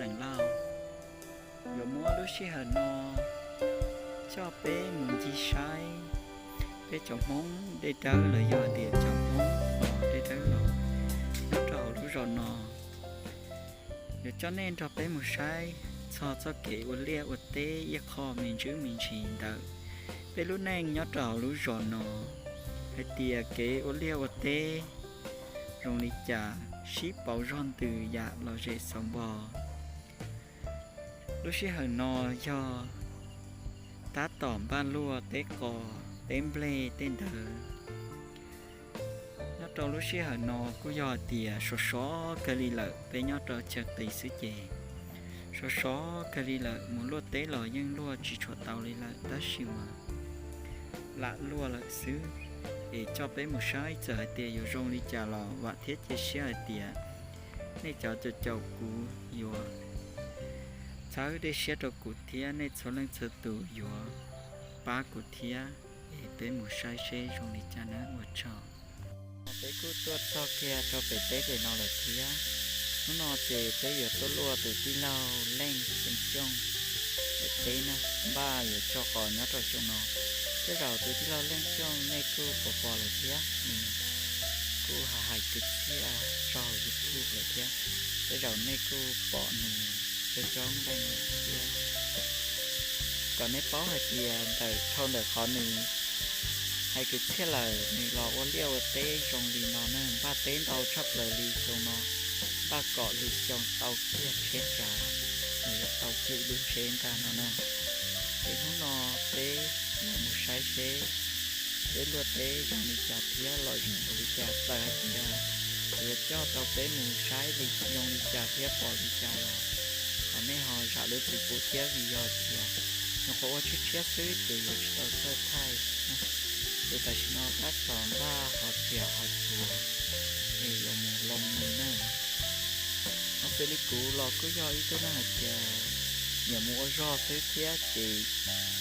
Xeem Lauj. Yuav muab lub sij hawm no coj peb mus ncig saib peb cov Hmoob dej dawb los yog tias cov Hmoob uas dej dawb los nyob rau hauv lub zos no. Yuav coj nej nrog peb mus saib txog txoj kev ua liaj ua teb iaj qho me ntsis me ntsis ntawm peb lub neej nyob rau hauv lub zos no, hais tias kev ua liaj ua teb zoo li cas, sib pauv zog ntws yam lom zem xauv npo. Lub sij hawm no yog tab tom npaj luaj teb qos, teb nplej tej ntawd. Nyob rau lub sij hawm no kuj yog hais tias sov sov kawg li lawm, peb nyob rau chaw qis xwb ces sov sov kawg li lawm, mus luaj teb los yeej luaj tsis tshua tau li lawm, tab sis mas lam luaj lawm xwb. Es coj peb mus saib, txawm hais tias yuav zoo li cas los vam thiab cia siab hais tias nej cov caum caum kuv yuav txhawb dej siab rau kuv thiab nej txhua leej txhua tus yuav pab kuv thiab. Es peb mus saib seb zoo li cas na, ua tsaug. Peb kuj tuaj txog kiag rau pem teb pem no lawm thiab. Hnub no ces peb yuav tuaj luaj tus tij laug Leej xeem Xyooj daim teb na, npaj yuav tso qos nyob rau xyoo no. Tej zaum tus tij laug Leej Xyooj nej kuj pom pom lawm thiab, nws kuj hais hais kwv txhiaj rau YouTube lawm thiab. Tej zaum nej kuj pom nws coob coob leej lawm thiab. Kom nej paub hais tias ntawm dhau ntawm qhov nws hais kwv txhiaj lawm, nws los ua liaj ua teb zoo li no na, npaj teb ntau tshaj plaws li xyoo no, npaj kom lwm xyoo tau kiag tsheb tsav los yog tau kiag ib lub tsheb ntag no na. Es hnub no peb los mus saib seb peb luaj teb zoo li cas thiab lom zem npaum li cas, txawm hais tias yuav coj tau peb mus saib li zoo li cas thiab pom li cas los thov nej ho zam lub txim pub thiab, vim yog tias nyuam qhuav ua tshiab tshiab xwb ces yuav tsis tau txawj thaij na. Ces tam sim no tab tom npaj hov riam hov txhuas es yuav mus loo nws na. Hos xws li kuv los kuj yog ib tug neeg hais tias nyiam mus ua zog xwb thiab, ces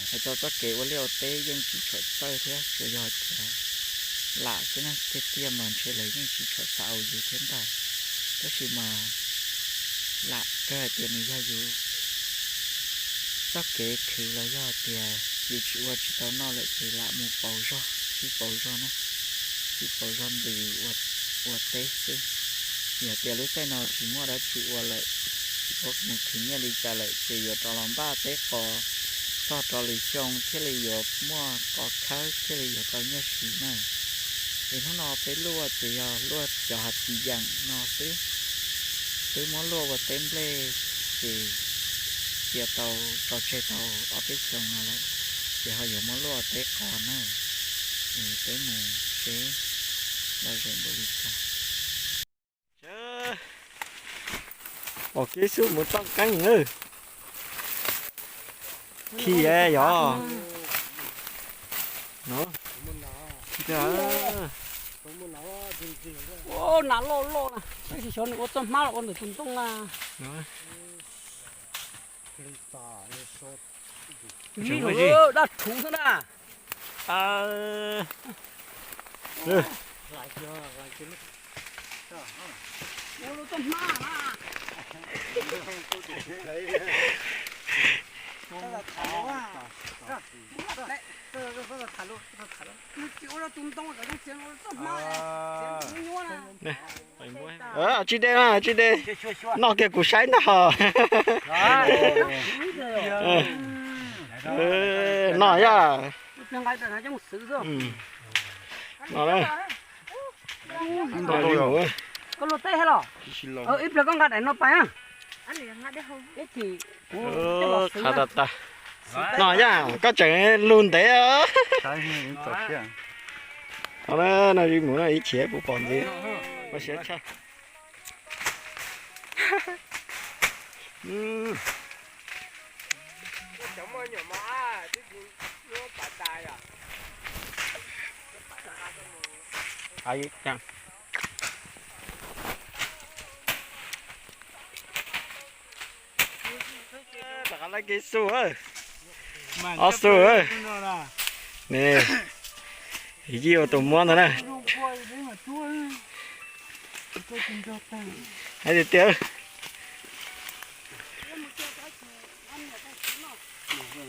hais txog txoj kev ua liaj ua teb yeej tsis tshua txawj thiab, tsuas yog hais tias lam xwb na, tiag tiag mas ntshe lawv yeej tsis tshua xav ua yus thiab ntag. Tab sis mas lam kawg hais tias nws yog yus txoj kev khwv los yog hais tias yus tsis ua tsis tau noj lawm ces lam mus pauv zog, sib pauv zog na, sib pauv zog ntws ua teb xwb. Vim hais tias lub caij no tsis muaj dab tsi ua lawm, tsis paub mus khwv nyiaj li cas lawm ces yuav rov los npaj teb qos txog rau lwm xyoo thiaj li yuav muaj qos khawb thiaj li yuav tau nyiaj siv na. Es hnub no peb luaj ces yog luaj cov hav txiv yeem no xwb, twb muab luaj ua teb nplej ces cia tau tso tseg tau ob peb xyoo no lawm, ces ho yuav muab luaj teb qos na. Es peb mus seb lom zem npaum li cas. Pom kev xub mus toj qeeb na. Khi yog. Nas loj loj na, tab sis xyov nws ua txoj hmab los ua ntawm tus ntoo na. Dab thuv xwb na. Ua lub txoj hmab na. Nws tsis ua rau tus ntoo, cov txiav ua lub txoj hmab, txiav nyuab na. Tsis de, tsis de. Noj kiag kuv saib ntag ho. Noj yaj. Noj na. Koj luaj teb los? Ib pliag koj nqa daim no pais. Qhov tas tas. Noj yaj, koj tseem lug ntev. Qhov no mus no ib chim puas pom ntxiv. Ua siab tshaj. Rov qab lawv kev xu, ob xu. Ne, yij ua tus muab ntag na. Hais tiag tiag.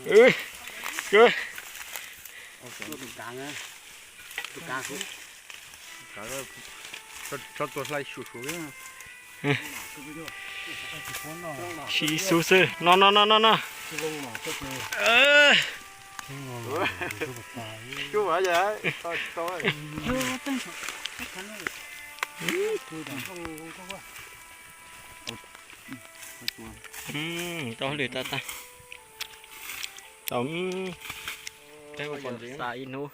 Tus kav, tus kav, tso tua hlais suav suav. Siv xub xwb no no no no no. Tau hauj lwm tag tag. Tau, peb ua pom ntxiv xav ib hnub.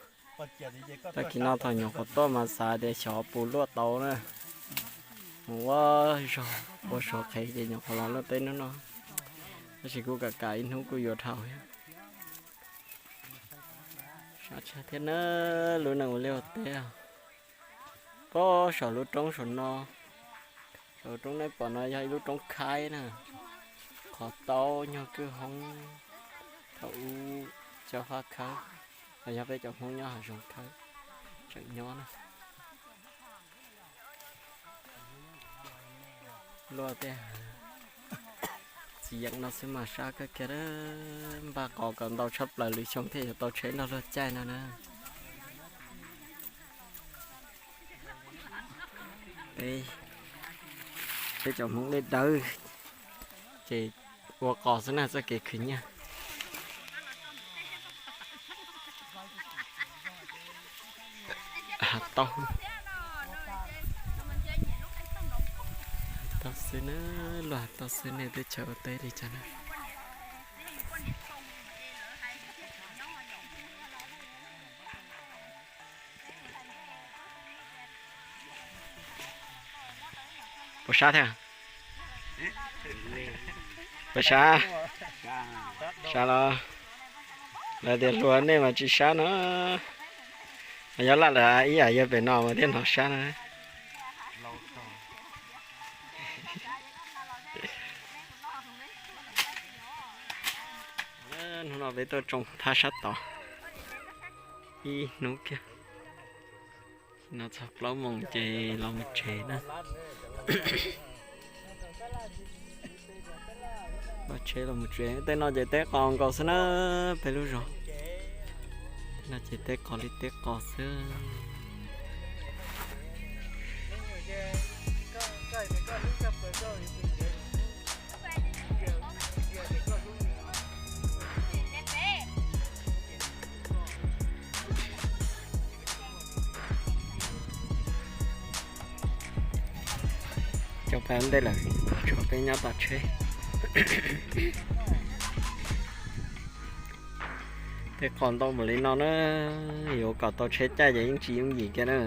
Tag kis no thaum nyuam qhuav tuaj mas xav tias xyov puas luaj tau na. Mus ua zog ua suav qhev ces nyuam qhuav los luaj teb hnub no. Tab sis kuj kam kam ib hnub kuj yuav dhau thiab. Sab tshaj thiab na, lub neej ua liaj ua teb. Pob saum lub roob saum no, saum lub roob nej pom no yog ib lub roob khaib na, qhov taub nyuag kwj hoob, thaum ub cov fab khawb, los yog peb cov Hmoob nyob hav zoov khawb, tseem nyob na. Luaj tej txiv yeem no xwb mas sab kawg kiag, npaj qos kom ntau tshaj plaws lwm xyoo thiaj yuav tau tsheb nrog luag caij no na. Peb cov Hmoob deb dawb ces ua qos xwb na txoj kev khwv nyiaj. Tau, tau xwb na, luag tau xwb nej twb chaw ua teb li cas na. Puas sab thiab? Puas sab? Sab los? Lawv tias hluas nej mas tsis sab no. Mas yog laj lawm ib yam yog pem no mas thiaj hnov sab na. Hnub no peb tuaj tsoo thab sab tod ib hnub kiag. No txog plaub moos ces los mus tsev na. Los tsheb los mus tsev, tej no ces teb qos nkaus xwb na, peb lub zos. Tej no ces teb qos li teb qos xwb. Cov pab ntej lawm, tshuav peb nyob tom tsheb. Tej qos ntau npaum li no na, yuav kom tau tsheb caij ces yeej tsis yooj yim kiag na.